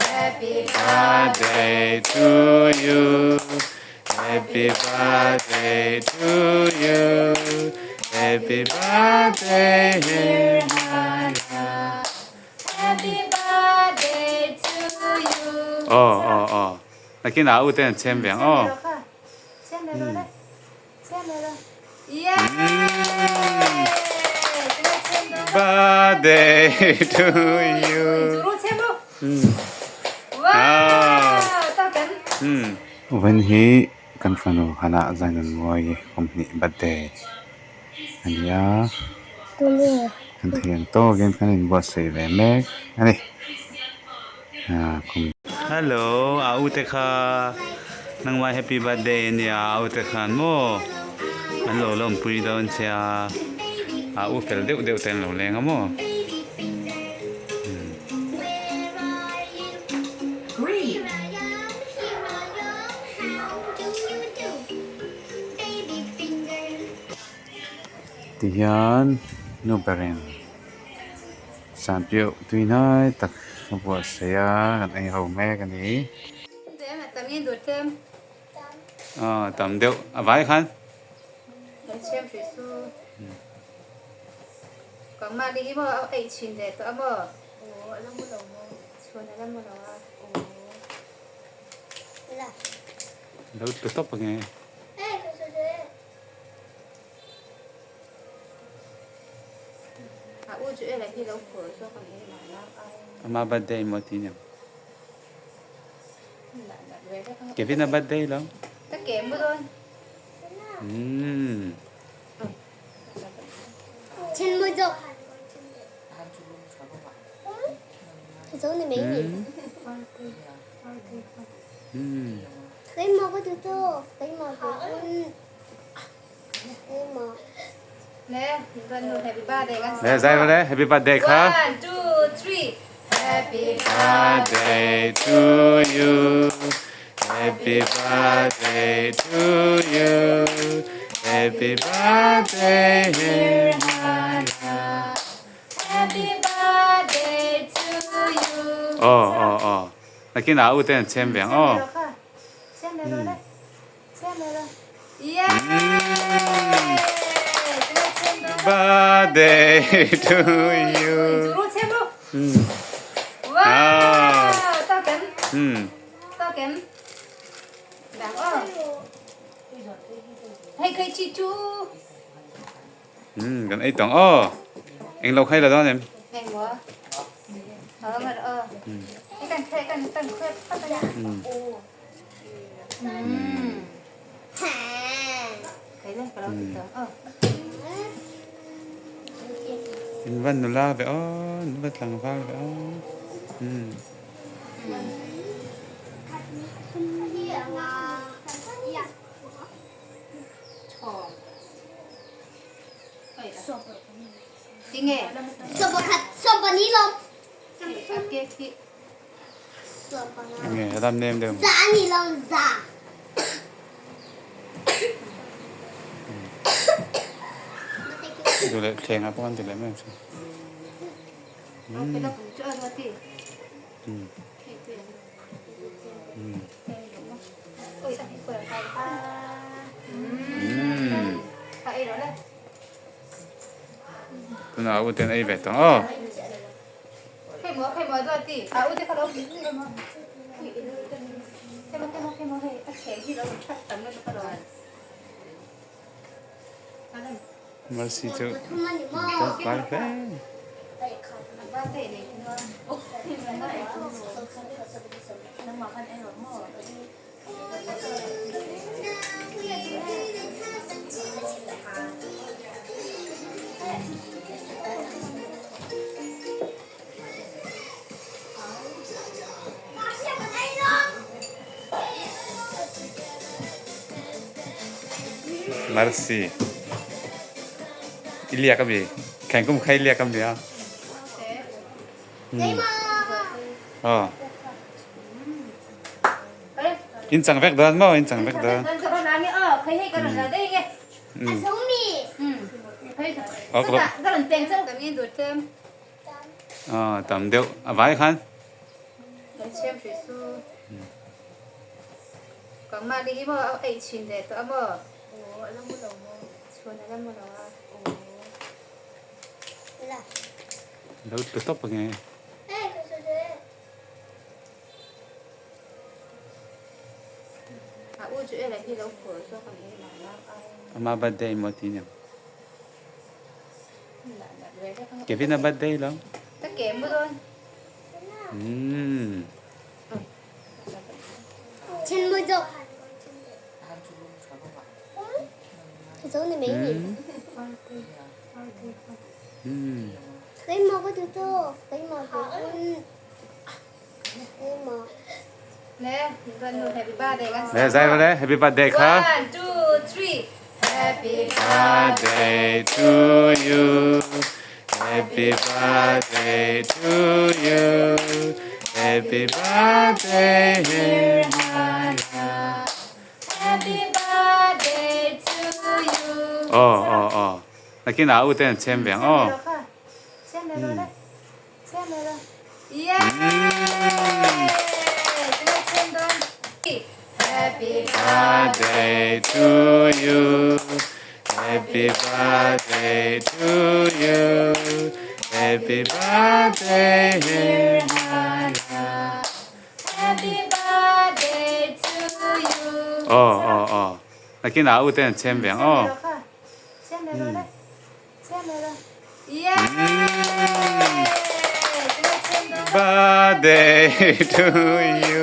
Happy birthday to you Happy birthday to you Happy birthday dear Hannah Happy birthday to you Aw aw aw nakin ah ute an chhem ve ang aw. Birthday to you. Vawiin hi kan fanu Hannah Zainunmawii kum hnih birthday a ni a, kan thei ang tawkin kan inbuatsaih ve mek a ni. Hello a ute kha nangmah happy birthday ania a ute khan maw an lo lawmpui dawn che a a u fel deuh deuh te an lo leng a maw. Tihian nu berin. Sanpiau tui hnai tak a buatsaih a, kan ei ho mek a ni. Aw tam deuh a vai khan. Lo tlu tawp ange. Ama birthday maw ti nia. Kevin a birthday lo. Umm. Umm. Le zai le happy birthday kha. 1 2 3 Happy birthday to you. Happy birthday to you. Happy birthday dear Hannah. Happy birthday to you. Aw aw aw. Nakin ah ute an chem ve ang aw. Birthday to you. Kan ei tawng aw. Englo khai la dawn em? In va nula ve aw, in va tlangval ve aw. Nge ram nem deuh. Duh leh thleng ah pawh an ti leh mai ang chu. Tunah a uten ei ve tawh aw. Mercy chu tawk lai hle. Mercy i liak ami khengkum kha i liak ami a aw in chang vek dawn maw in chang vek dawn Aw tam deuh a vai khan. Lo tlu tawp ange. Ama birthday maw ti nia. Kevin a birthday lo. Umm. Le zai va le happy birthday kha. Happy birthday to you. Happy birthday to you. Happy birthday dear Hannah. Happy birthday to you. Aw aw aw. Nakin ah u ten an chhem ve ang aw. Happy birthday to you. Happy birthday to you. Happy birthday dear Hannah. Happy birthday to you. Aw aw aw. Nakin ah u ten an chhem ve ang aw. Birthday to you.